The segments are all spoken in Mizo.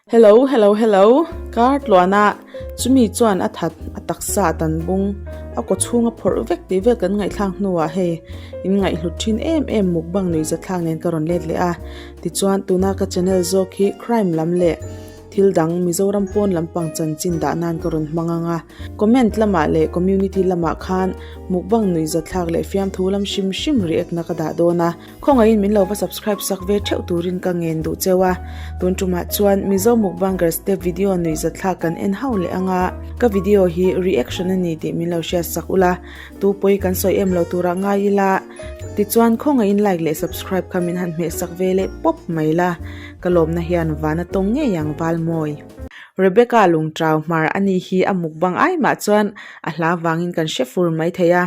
Hello hello hello Kar tluana chumi chuan a that a taksa a tan bung a kaw chhung a phawrh vek tih vel kan ngaihthlak hnuah hei in ngaihhlut thin em em mukbang nuih zathlak nen ka rawn let leh a tichuan tuna ka channel zawk hi crime lam leh thil dang Mizoram pawn lampang chanchin dah nan ka rawn hmang ang a comment lamah leh community lamah khan mukbang nuih zathlak leh fiamthu lam hrim hrim react na ka dah dawn a. Khawngaihin min lo va subscribe sak ve theuh turin ka ngen duh cheu a, tun tumah chuan Mizo Mukbangers te video nuihzathlak kan en hauh leh ang a, ka video hi reaction a ni tih min lo hriat sak ula, tu pawi kan sawi em lo turah ngai ila, tichuan khawngaihin like leh subscribe kha min han hmeh sak ve leh pawp mai la, ka lawmna hian van a tawng ngei ang Valmawi. Rebecca Lungtrau hmar a ni hi a mukbang ai mah chuan a hla vangin kan hre fur mai thei a,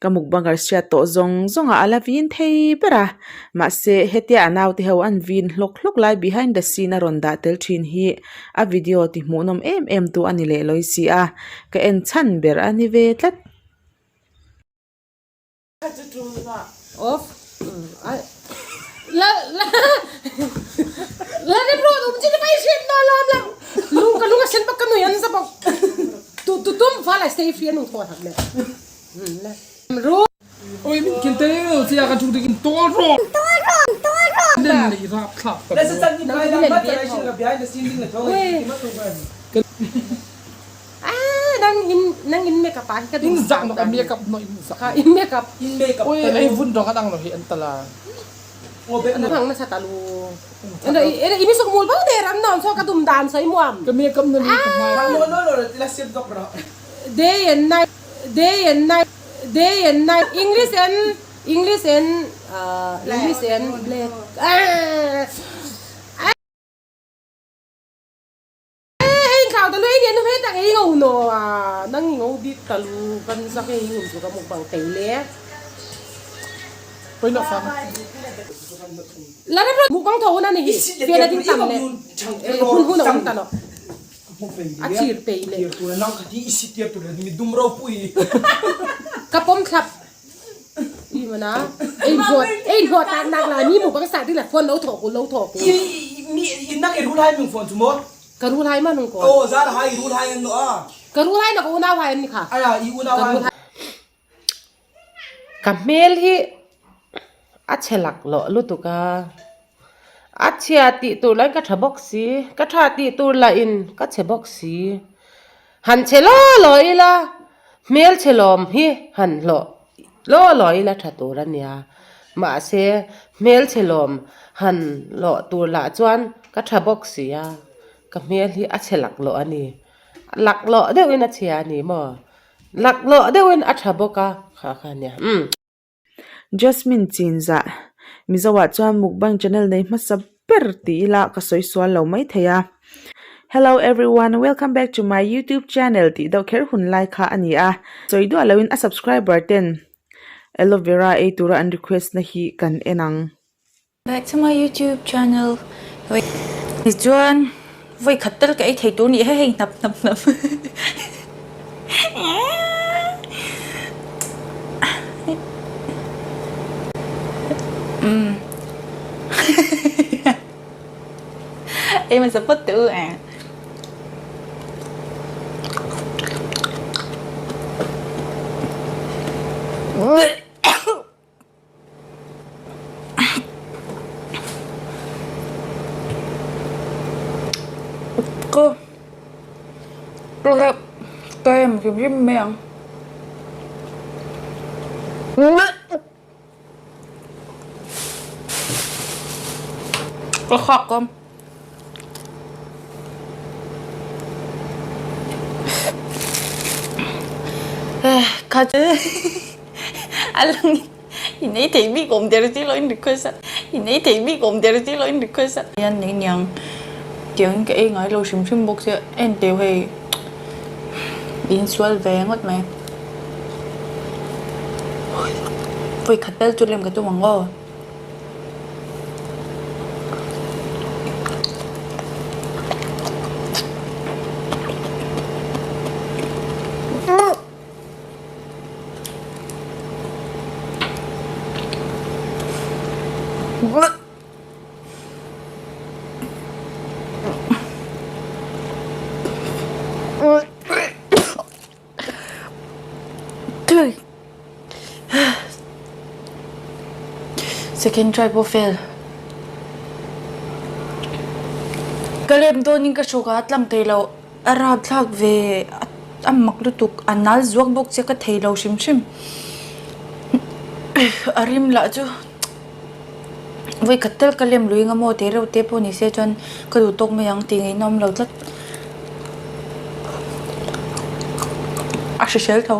Ka mukbanger hriat tawh zawng zawngah a la vin thei ber a, mahse hetia a naute ho an vin hlawk hlawk lai behind the scene a rawn dah tel thin hi a video ti hmuhnawm em em tu a ni leh lawi si a, ka en chhan ber a ni ve tlat. Oi min kil te lo chia kan chung in tol ro. Nen nei rap thlak ta. Nang in nang in makeup ah hi ka duh. In zak nok a makeup no in zak. Kha in makeup. In makeup. Oi ai vun rong adang lo hi an tala. Hang na sa talu. Imi sok mul bau der an non so ka dum dan soi muam. Ka makeup na ni ka hmai. No no no la siam dok ro. Day and night day and night day and night English and English and uh, English and black. Ah. Hei thlau ta lui nia nu he tak ei ngo no a nang i ngo bik ta lu kan zak ei ngum chu ka mukbang tei le. Poi lo fang. La rep ro mukbang tho na ni hi fian a ding tam le hun hun a um ta lo a chir pei le. Nang kha ti isi tir tur mi dum ro pui. Ka pom thlap i mana ei huat ei huat tak nak la mi mukbang sa ti la phone lo tho ku lo tho ku. Mi nang i rul hai ming phone chu mo. Ka rul hai ma nung ko. Oh za la hai rul hai an no a. Ka rul hai na ka unau hai an ni kha. Aya i unau hai. Ka hmel hi a chhe lak loh lutuk a, a chhia tih tur lahin ka tha bawk si, ka tha tih tur lahin ka chhe bawk si. Han chhe law law ila hmel chhe lawm hi han hlawh law law ila tha tur a nia. Mahse hmel chhe lawm han hlawh tur lah chuan ka tha bawk si a, ka hmel hi a chhe lak loh a ni. Laklawh deuhin a chhia a ni maw? Laklawh deuhin a tha bawk a, kha kha nia umm. Jasmine Chinzah, Mizoah chuan mukbang channel nei hmasa ber ti ila ka sawi sual lo mai thei a. Hello everyone, welcome back to my YouTube channel tih deuh kher hun lai kha a ni a. Sawi duah loin a subscriber ten Aloe vera ei tura an request na hi kan en ang. Back to my youtube channel tichuan vawi khat tel ka ei thei tur nih he hei hnap hnap hnap umm ei hmasa phawt teh u eh. Ko ka em hrim hrim mai ang. Ka khak a. Kha chu a lang in ei thei bik awm der zilo in request a in ei thei bik awm der zilo in request a. Hian nei niang tiang ka ei ngai lo hrim hrim bawk sia en teu hei in sual ve ngawt mai. Vawi khat tel chu lem ka tum ang aw. Second try pawh fail. Ka lem dawnin ka hrawk a, a tlang thei lo. A rapthlak ve a mak lutuk a nal zuak bawk che ka thei lo hrim hrim. A rim lah chu vawi khat tal ka lem lui nga maw teh reuh te pawh ni se chuan ka duh tawk mai ang tih ngaihna awm lo tlat. A hrisel tho.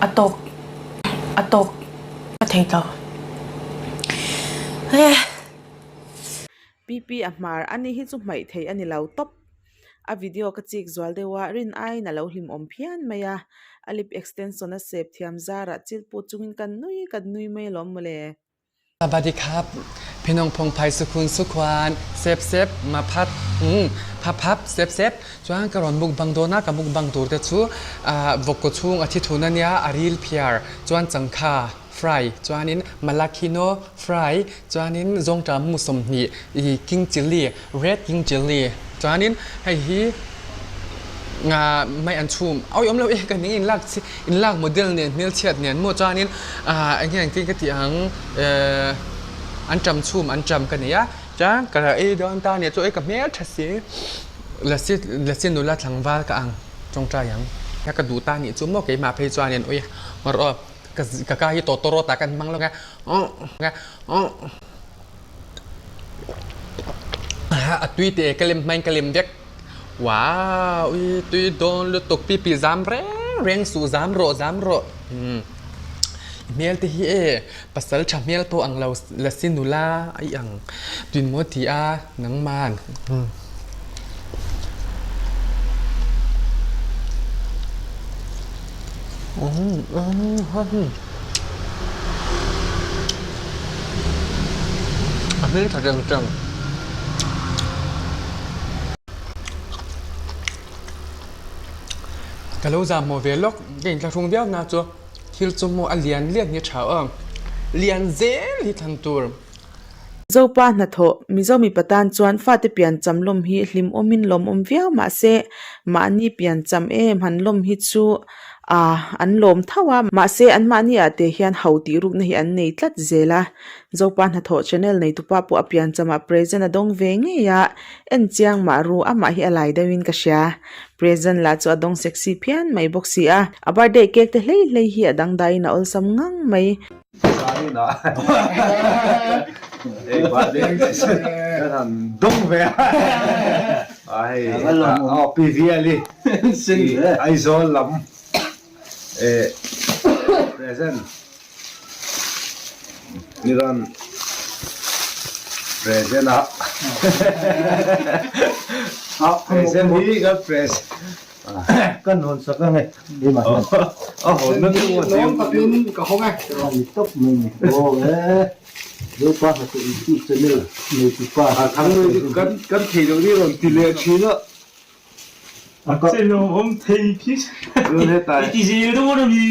A tawk a tawk ka thei tawh eh. PP a hmar a ni hi chu hmaih theih a ni lo tawp. A video ka chik zual deuh a, rin aiin a lo hlim awm phian mai a. A lip extension a sep thiam zarah chil put chungin kan nui kan nui mai alawm mawle. สวัสดีครับพี่น้องพงไพสุขุนสุขวานเซฟเซฟมาพัดอืมพับพับเซฟเซฟchuan ka rawn mukbang dawn a ka mukbang tur te chu ah vawk kaw chhung a thi thun a nia a ril phiar chuan changkha fry chuanin malakino fry chuanin zawngṭah mu 20 ih king chilli red king chilli chuanin hei hi Nga mai an chhum awi awm lo e ka ning inlak chi inlak model nen hmelchhiat nen maw chuanin ah eng nge engtin ka tih ang eh an ṭam chhum an ṭam ka nei a chuan ka ei dawn ta nia chu ei ka hmel ṭha si lasi lasi nula tlangval ka ang ṭawngṭai ang ka duh ta nih chu maw keimah phei chuanin ui rawh aw ka ka ka hi tawtawrawt ah kan hmang lawk a a tui teh ka lem hmain ka lem vek. Wow i tui dawn lutuk pipi zam reng reng suh zam rawh zam rawh umm i hmel te hi e pasal tha hmel pawh ang lo la si nula a i ang tui maw ti a nangman umm. A hmel tha reng reng. Ka lo zam maw ve lawk ka inthlahrung viau na chu thil chu maw a lian lian hi a tha aw lian zel hi thlan tur. Zopa hnathawh, Mizo mipa tan chuan fate piancham lawm hi hlimawmin lawmawm viau mahse mahni piancham em han lawm hi chu ah an lawm tho a, mahse anmahni ah te hian ho tih rukna hi an nei tlat zel a. Zopa hnathawh channel neitupa pawh a piancham ah present a dawng ve ngei a, en chiang mah ru amah hi a lai deuhin ka hria. Present lah chu a dawng sexy phian mai bawk si a, a birthday cake te hlei hlei hi a dangdaiin a awlsam ngang mai. Aizawl lam present ni rawn present a present hi kan present Kan hawn sak ang e. A hawn na chu a Lawm takin ka hawng e. Ani tawp mai ni. Aw e. Zopa hnathawh YouTube channel nei tu pa. A thang lui chu kan kan thei loh ni rawn ti leh thin a. A lo awm thei khi. Chuan hetai. I ti zel dawn a ni.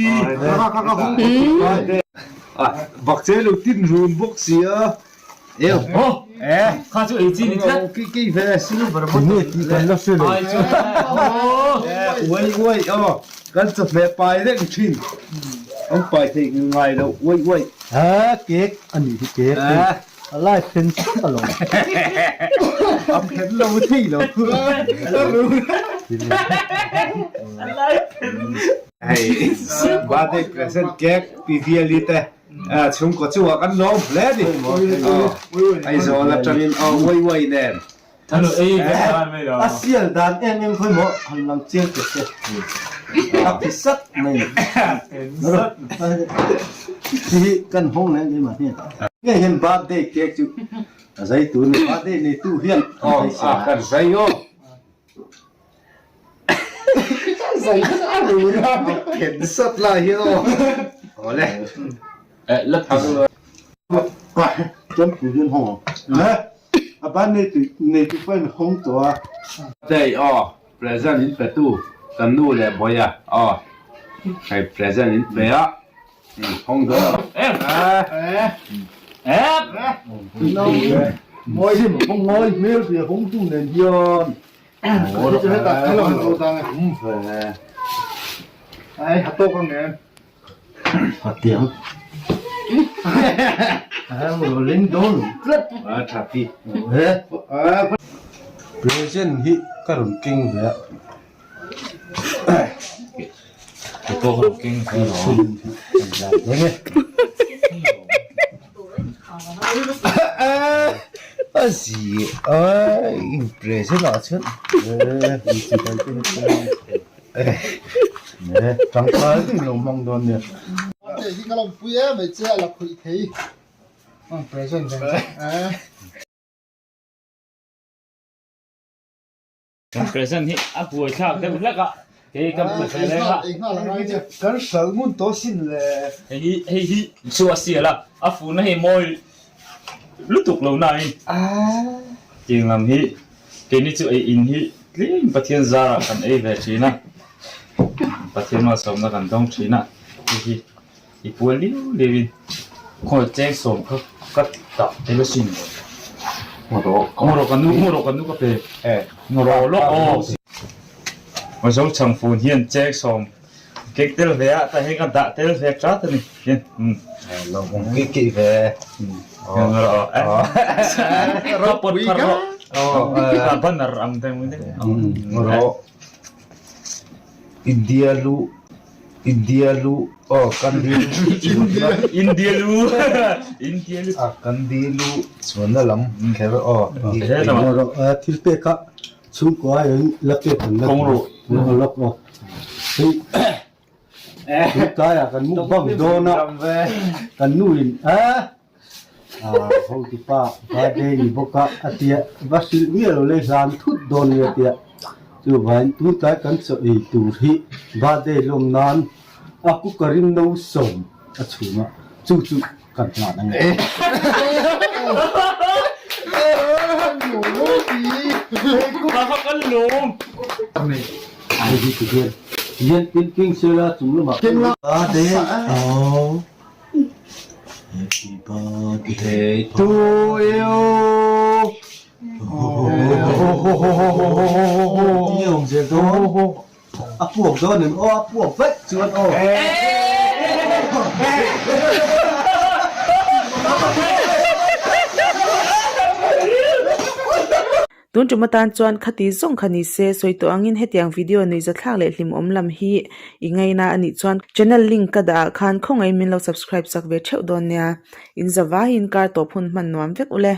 Bakche lo tin run bawk si a. Eu. Eh. Kha chu ei chi ni tlat. Ki ki ve silver bottle. Ni ti kan la hre lo. Ai chu. Uai uai aw. Kan chawhmeh pai reng thin. An pai thei ngai lo uai uai. Ha cake a nih hi cake hei. A lai phen sat a lo. A phen lo thei lo. Hei birthday present cake pi viali te. Chhungkaw chungah kan lawm hle a ni. Aizawl atangin aw uai uai nen. A sial dan em em khawi maw han lang chiang teh se. A phi sat mai ni. Hi hi kan hawng leh ngei mahni. Ngei hian birthday cake chu a zai tur ni. Birthday neitu hian an zai sia. Kan zai aw. Phen sat lai hian aw. Awle. La thang. Chuan pui hian hawng ang. Le a ban nei tu nei tu pawhin hawng tawh a. Day aw present in pe tu kan nu leh bawiha aw hei present in pe a hawng dawn. Mawi mawi hmel ve hawng tu nen hian. Ai ha tawk ang em. Ha tiang. Ai mo ling dawn tlat. A tha pi. He. Present hi ka rawn keng ve a. A zi a present ah chuan tangkai deuhin lo hmang dawn nia. Kan present hi a buai thlak deuh hlek a, kei kan pe ve reng a. Kan hralh ngun tawh sin le. Hei hi hei hi chu a sial a, a fuhna hi mawi lutuk lo nain tiang lam hi keini chu ei in hi tlem Pathian zarah kan ei ve thin a, Pathian malsawmna kan dawng thin a, hei hi i pual liu liu in khawi cheng sawm kha ka tah tel asin ngawrawh ka nu ngawrawh ka nu ka pe ngawrawh lawk aw Mizo chhangfun hian cheng sawm kek tel ve a tah hian ka dah tel ve tat a ni hian lo awm kih kih ve ngawrawh ka pawt phar rawh ka banner ang deuh ngawrawh India lu India lu aw Kandi lu chuanna India lu India lu a Kandi lu chuanna lam kher aw Thil pek a chhungkua in la pek an la duh lawk aw hei tuntlaiah kan mukbang dawn a kan nu in a Hotupa birthday ni bawk a a tia va hrilh miah lo leh hlan thut dawn nia tia chuvangin tuntlai kan chaw ei tur hi birthday lawm nan a cooker in no sawm a chhum a chu chu kan hlan ang e. Happy birthday to you. A puak dawn em aw a puak vek chuan aw. Tun tum atan chuan khati zawng kha ni se, sawi tawh angin hetiang video nuihzathlak leh hlimawm lam hi i ngaina a nih chuan channel link ka dah ah khan khawngaih min lo subscribe sak ve theuh dawn nia. In zavaiin kar tawp hun hman nuam vek ule.